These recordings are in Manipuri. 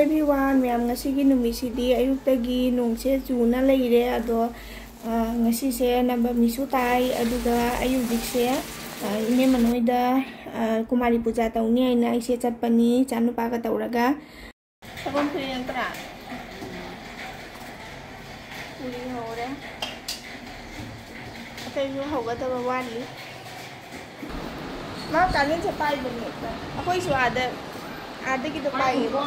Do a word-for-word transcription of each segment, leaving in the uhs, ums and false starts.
Everyone, ꯃꯌꯥꯝ, ꯉꯁꯤꯒꯤ ꯅꯨꯃꯤꯠꯁꯤꯗꯤ ꯑꯌꯨꯛꯇꯒꯤ ꯅꯣꯡꯁꯦ ꯆꯨꯅ ꯂꯩꯔꯦ꯫ ꯑꯗꯣ, ꯑ, ꯉꯁꯤꯁꯦ ꯅꯕꯃꯤꯁꯨ ꯇꯥꯏ꯫ ꯑꯗꯨꯒ ꯑꯩ ꯍꯧꯖꯤꯛꯁꯦ, ꯑ, ꯏꯅꯦ ꯃꯅꯣꯏꯗ, ꯑ, ꯀꯨꯃꯥꯔꯤ ꯄꯨꯖꯥ ꯇꯧꯅꯤ ꯍꯥꯏꯅ ꯑꯩꯁꯦ ꯆꯠꯄꯅꯤ, ꯏꯆꯥꯅꯨꯄꯥꯒ ꯇꯧꯔꯒ꯫ ꯁꯒꯣꯜ ꯈꯨꯔꯦꯟ ꯅꯠꯇ꯭ꯔꯥ? ꯄꯨꯔꯤ ꯍꯧꯔꯦ꯫ ꯑꯇꯩꯁꯨ ꯍꯧꯒꯗꯕ ꯋꯥꯠꯂꯤ꯫ ꯃꯥ ꯀꯥꯂꯦꯟꯁꯦ ꯄꯥꯏꯕꯅꯦ꯫ ꯑꯩꯈꯣꯏꯁꯨ ꯑꯥꯗ, ꯑꯥꯗꯒꯤꯗꯣ ꯄꯥꯏꯌꯦꯕ꯫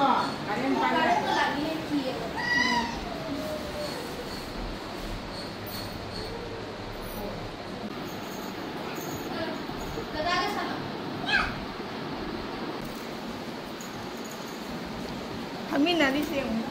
ꯐꯝꯃꯤꯟꯅꯔꯤꯁꯦ ꯌꯦꯡꯉꯨ꯫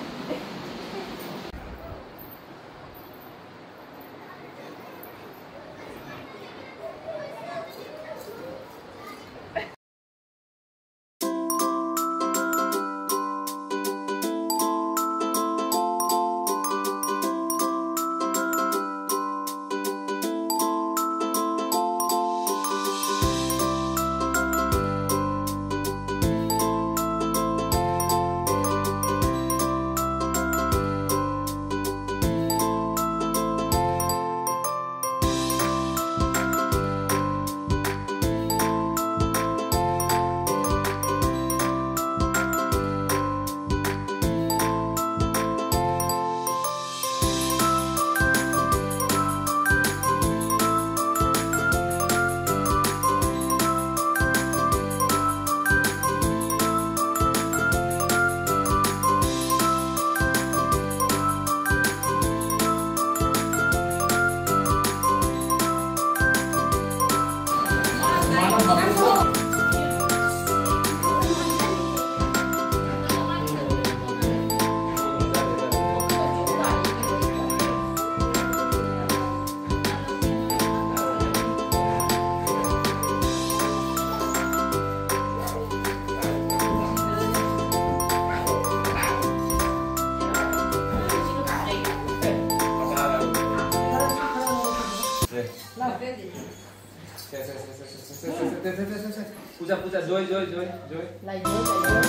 ꯄꯨꯖꯥ, ꯄꯨꯖꯥ, ꯖꯣꯏ, ꯖꯣꯏ, ꯖꯣꯏ, ꯖꯣꯏ꯫ ꯂꯥꯏ ꯖꯣꯏ, ꯂꯥꯏ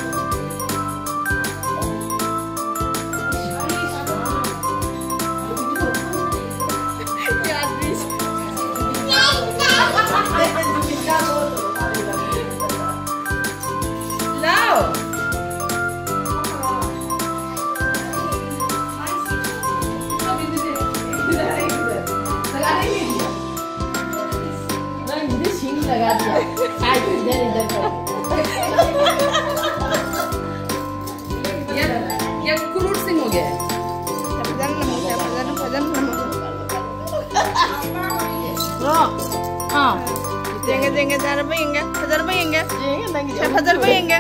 ꯖꯣꯏ꯫ ꯌꯦꯡꯒꯦ, ꯐꯖꯔꯕ ꯌꯦꯡꯒꯦ, ꯐꯖꯔꯕ ꯌꯦꯡꯒꯦ꯫ ꯌꯦꯡꯉꯦ, ꯅꯪꯒꯤꯗꯤ ꯁꯦ, ꯐꯖꯔꯕ ꯌꯦꯡꯒꯦ꯫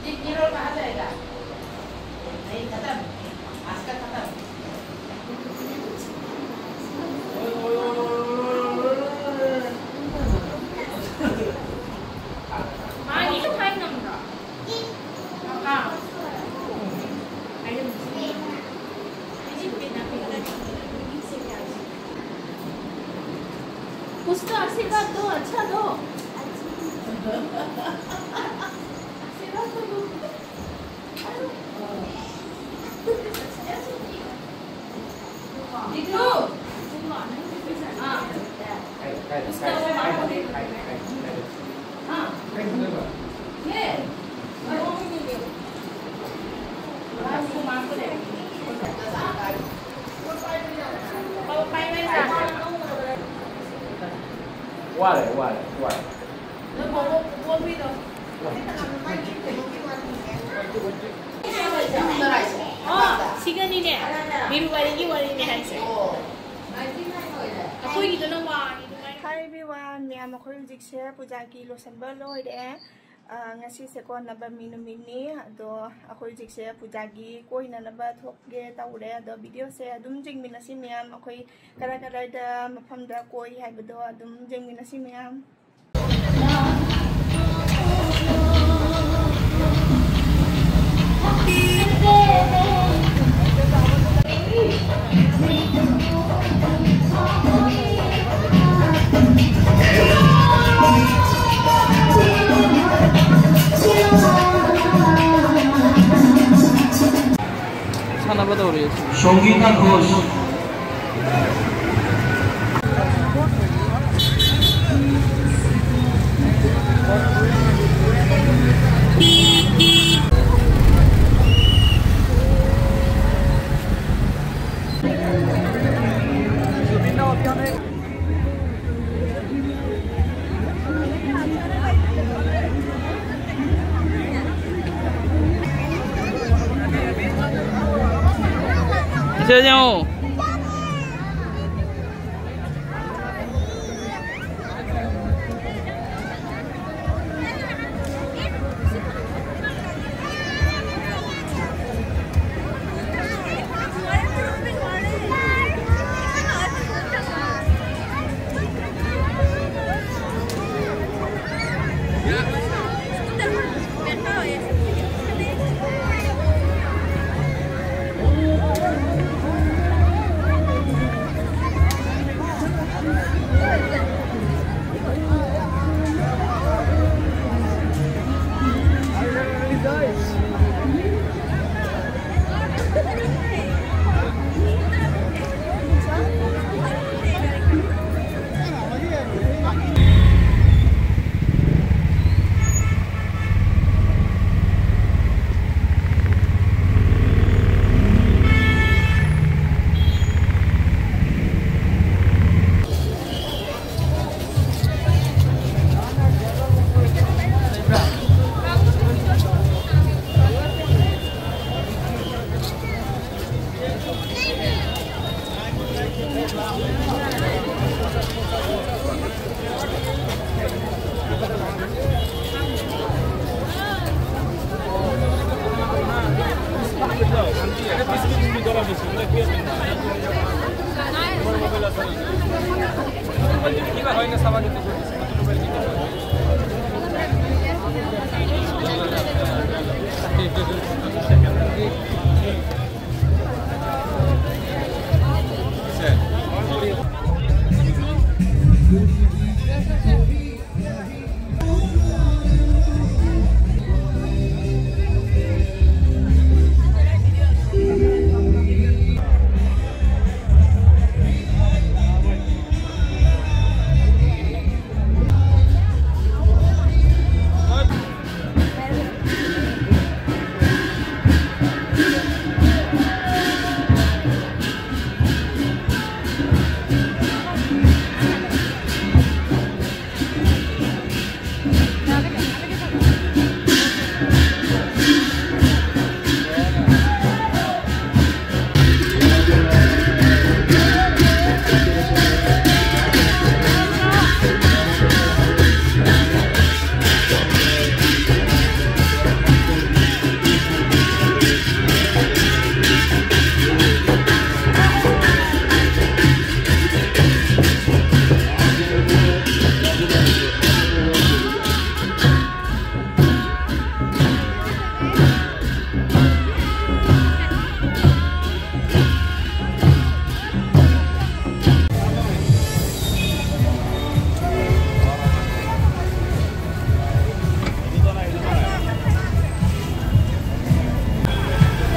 ये गिरोह कहाँ जाएगा? नहीं, खत्म। आज का खत्म। हाँ, ये तो खाई ना। हाँ। कुछ तो आशीर्वाद दो, अच्छा दो। आशीर्वाद तो दो। दीदू। हाँ। हाँ। ये। ꯋꯥꯔꯦ, ꯋꯥꯔꯦ, ꯋꯥꯔꯦ꯫ ꯑꯣ, ꯁꯤꯒꯅꯤꯅꯦ, ꯕꯤꯔꯨ ꯋꯥꯔꯤꯒꯤ ꯋꯥꯔꯤꯅꯦ ꯍꯥꯏꯁꯦ꯫ ꯑꯩꯈꯣꯏꯒꯤꯗꯨꯅ ꯋꯥꯅꯤ ꯑꯗꯨꯃꯥꯏꯅ꯫ Hi everyone, ꯃꯌꯥꯝ, ꯑꯩꯈꯣꯏ ꯍꯧꯖꯤꯛꯁꯦ ꯄꯨꯖꯥꯒꯤ ꯂꯣꯏꯁꯤꯟꯕ ꯂꯣꯏꯔꯦ꯫ ꯑꯥ, ꯉꯁꯤꯁꯦꯀꯣ ꯅꯕꯃꯤ ꯅꯨꯃꯤꯠꯅꯤ꯫ ꯑꯗꯣ ꯑꯩꯈꯣꯏ ꯍꯧꯖꯤꯛꯁꯦ ꯄꯨꯖꯥꯒꯤ ꯀꯣꯏꯅꯅꯕ ꯊꯣꯛꯀꯦ ꯇꯧꯔꯦ꯫ ꯑꯗꯣ ꯚꯤꯗꯤꯑꯣꯁꯦ ꯑꯗꯨꯝ ꯌꯦꯡꯃꯤꯟꯅꯁꯤ ꯃꯌꯥꯝ꯫ ꯑꯩꯈꯣꯏ ꯀꯗꯥꯏ ꯀꯗꯥꯏꯗ ꯃꯐꯝꯗ ꯀꯣꯏ ꯍꯥꯏꯕꯗꯣ ꯑꯗꯨꯝ ꯌꯦꯡꯃꯤꯟꯅꯁꯤ ꯃꯌꯥꯝ꯫ ꯁꯥꯟꯅꯕ ꯇꯧꯔꯤ꯫ ꯁꯣꯡꯒꯤꯇꯥ ꯘꯣꯁ꯫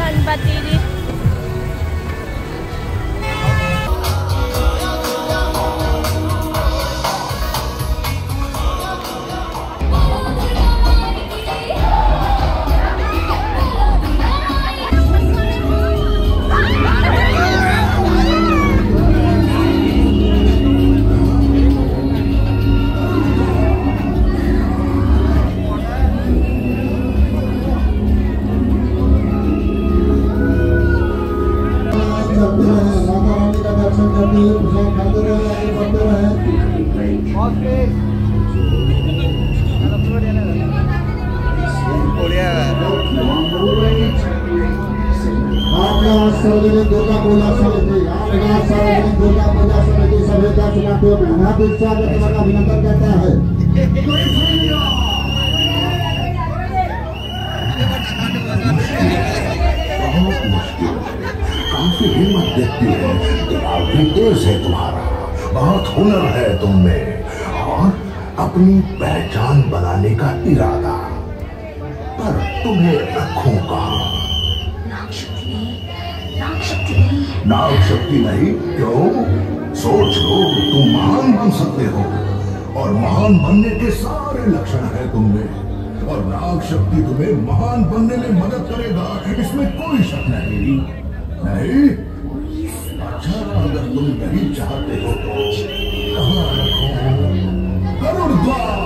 Yan, batili. आपल्या सार्वजनिक दुर्गा पूजा समिती, आपल्या सार्वजनिक दुर्गा पूजा समिती का चुनाव को हार्दिक स्वागत और अभिनंदन करता है। बहुत मुश्किल है। काफी हिम्मत दिखती है, दिमाग भी तेज है तुम्हारा, बहुत हुनर है तुम में और अपनी पहचान बनाने का इरादा। पर तुम्हें रखूं कहां? नाग शक्ति नहीं, नाग शक्ति नहीं। नाग शक्ति नहीं? क्यों? सोच लो, तुम महान बन सकते हो और महान बनने के सारे लक्षण हैं तुम में। और नाग शक्ति तुम्हें महान बनने में मदद करेगा, इसमें कोई शक नहीं। नहीं? अच्छा, अगर तुम नहीं चाहते हो तो कहां रखूं? गरुड़ द्वार।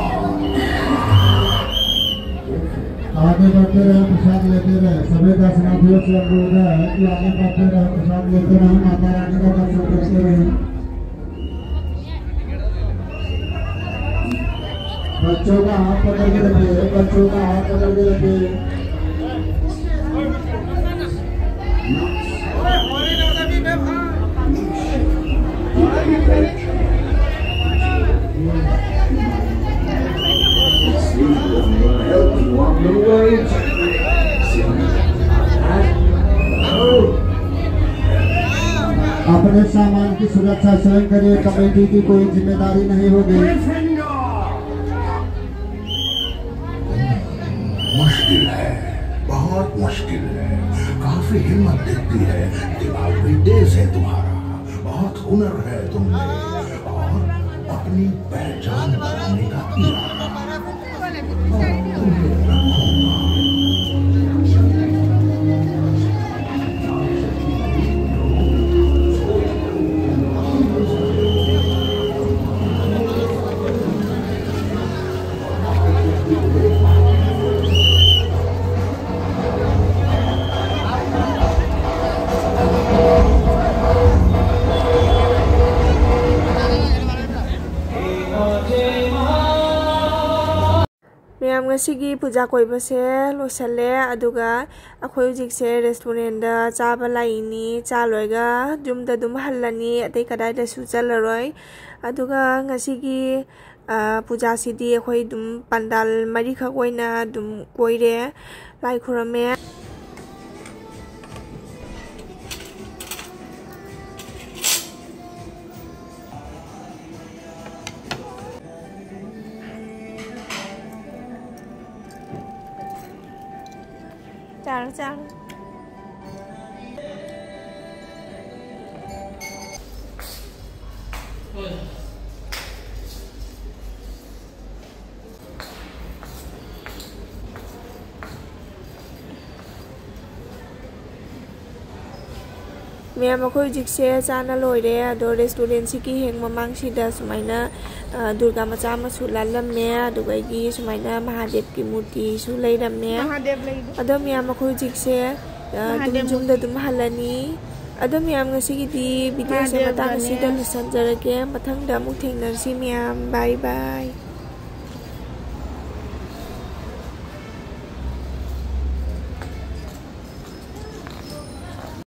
आगे बढ़ते रहे, प्रसाद लेते रहे। सभी दर्शनार्थियों से अनुरोध है कि आगे बढ़ते रहे, प्रसाद लेते रहे, माता रानी का दर्शन करते रहे। बच्चों का हाथ पकड़ के रखिए, बच्चों का हाथ पकड़ के रखिए। अपने सामान की सुरक्षा स्वयं करिए, कमेटी की कोई जिम्मेदारी नहीं होगी। मुश्किल है, बहुत मुश्किल है। काफी हिम्मत दिखती है, दिमाग भी तेज है तुम्हारा, बहुत हुनर है तुम में और अपनी पहचान बनाने का इरादा। ꯃꯌꯥꯝ, ꯉꯁꯤꯒꯤ ꯄꯨꯖꯥ ꯀꯣꯏꯕꯁꯦ ꯂꯣꯏꯁꯜꯂꯦ꯫ ꯑꯗꯨꯒ ꯑꯩꯈꯣꯏ ꯍꯧꯖꯤꯛꯁꯦ ꯔꯦꯁꯇꯨꯔꯦꯟꯗ ꯆꯥꯕ ꯂꯥꯛꯏꯅꯤ꯫ ꯆꯥ ꯂꯣꯏꯔꯒ ꯌꯨꯝꯗ ꯑꯗꯨꯝ ꯍꯜꯂꯅꯤ, ꯑꯇꯩ ꯀꯗꯥꯏꯗꯁꯨ ꯆꯠꯂꯔꯣꯏ꯫ ꯑꯗꯨꯒ ꯉꯁꯤꯒꯤ, ꯑ, ꯄꯨꯖꯥꯁꯤꯗꯤ ꯑꯩꯈꯣꯏ ꯑꯗꯨꯝ ꯄꯟꯗꯥꯜ ꯃꯔꯤꯈꯛ ꯑꯣꯏꯅ ꯑꯗꯨꯝ ꯀꯣꯏꯔꯦ, ꯂꯥꯏ ꯈꯨꯔꯝꯃꯦ꯫ ꯆꯥꯔꯣ, ꯆꯥꯔꯣ꯫ ꯃꯌꯥꯝ, ꯑꯩꯈꯣꯏ ꯍꯧꯖꯤꯛꯁꯦ ꯆꯥꯅ ꯂꯣꯏꯔꯦ꯫ ꯑꯗꯣ ꯔꯦꯁꯇꯨꯔꯦꯟꯁꯤꯒꯤ ꯍꯦꯛ ꯃꯃꯥꯡꯁꯤꯗ ꯁꯨꯃꯥꯏꯅ, ꯑ, ꯗꯨꯔꯒꯥ ꯃꯆꯥ ꯑꯃꯁꯨ ꯂꯥꯠꯂꯝꯃꯦ꯫ ꯑꯗꯨꯒ ꯑꯩꯒꯤ ꯁꯨꯃꯥꯏꯅ ꯃꯍꯥꯗꯦꯕꯀꯤ ꯃꯨꯔꯇꯤꯁꯨ ꯂꯩꯔꯝꯃꯦ꯫ ꯃꯍꯥꯗꯦꯕ ꯂꯩꯕ꯫ ꯑꯗꯣ ꯃꯌꯥꯝ, ꯑꯩꯈꯣꯏ ꯍꯧꯖꯤꯛꯁꯦ, ꯑ, ꯑꯗꯨꯝ ꯃꯍꯥꯗꯦꯕ ꯌꯨꯝꯗ ꯃꯨꯔꯇꯤ꯫ ꯑꯗꯨꯝ ꯍꯜꯂꯅꯤ꯫ ꯑꯗꯣ ꯃꯌꯥꯝ, ꯉꯁꯤꯒꯤꯗꯤ ꯚꯤꯗꯤꯑꯣꯁꯦ ꯃꯇꯥꯡ ꯃꯍꯥꯗꯦꯕꯒꯅꯦ꯫ ꯑꯁꯤꯗ ꯂꯣꯏꯁꯤꯟꯖꯔꯒꯦ꯫ ꯃꯊꯪꯗ ꯑꯃꯨꯛ ꯊꯦꯡꯅꯔꯁꯤ ꯃꯌꯥꯝ꯫ ꯕꯥꯏ ꯕꯥꯏ꯫